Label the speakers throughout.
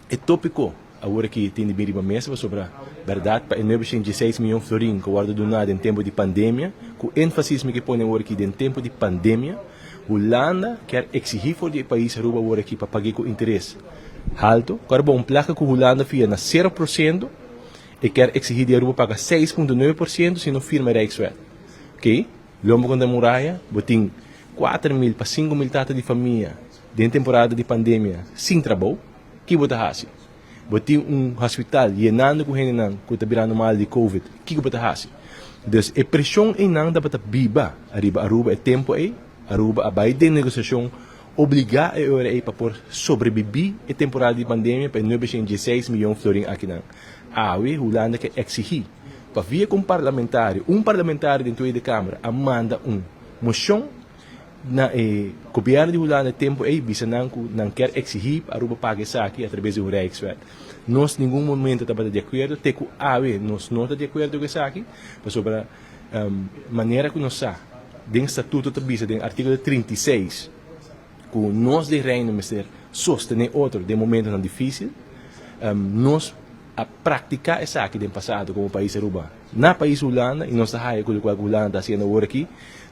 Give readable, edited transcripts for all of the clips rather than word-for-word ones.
Speaker 1: E tópiko awor aki tin di bin riba mesa pasobra bèrdat pa e 916 mion florin ku wòrdu duná den tempu di pandemia, ku énfasis mi ke pone awor aki den tempu di pandemia, Hulanda kier eksigí for di e pais Aruba awor aki pa pag'é ku interes haltu. Ku ora bo un plaka ku Hulanda fia na 0%, e kier eksigí di Aruba paga 6,9% si no firma e Rijkswet. Oké, lomba kontra muraya, bo tin 4000 pa 5000 tata di famia den temporada di pandemia sin trabou, ki bo ta hasi? Bo tin un hospital yenando ku hendenan ku ta birando mal di Covid, kiko bo ta hasi? Dus e preshon einan tabata biba ariba Aruba e tempu ei. Aruba a bai den negosiashon obligá e ora ei pa por sobrebibí e temporada di pandemia pa e 916 mion florin akinan. Awe Hulanda ke eksigí pa via ku un parlamentario den Tweede Kamer a manda un moshon na e gobièrnu di Hulanda e tempu ei, bisa nan ku nan kier eksigí pa Aruba paga esaki atraves di un Rijkswet. Nos ningun momento tabata di akuerdo, te ku awe nos no ta di akuerdo ku esaki, pasobra manera ku nos sa, den statuto ta bisa den artíkulo 36 ku nos den Reino mester sostené otro den momentonan difísil. Nos a praktiká esaki den pasado komo pais Aruba na pais Hulanda i nos ta haya ku lokual ku Hulanda ta hasiendo awor aki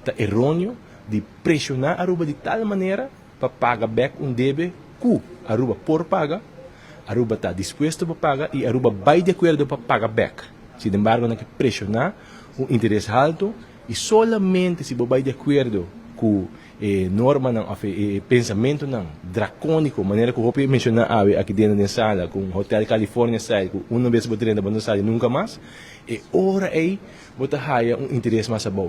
Speaker 1: ta eróneo di preshoná Aruba di tal manera pa paga bèk un debe ku Aruba por paga, Aruba ta dispuesto pa paga i Aruba bai di akuerdo pa paga bèk. Sin embargo, nan ke preshoná un interes haltu i solamente si bo bai di akuerdo ku e normanan òf e pensamentunan drakóniko, manera ku hopi menshoná awe aki dentro den sala, ku un Hotel California style, ku una bes bo drenta bo no sali nunka mas, e ora ei bo ta haya un interes mas abou.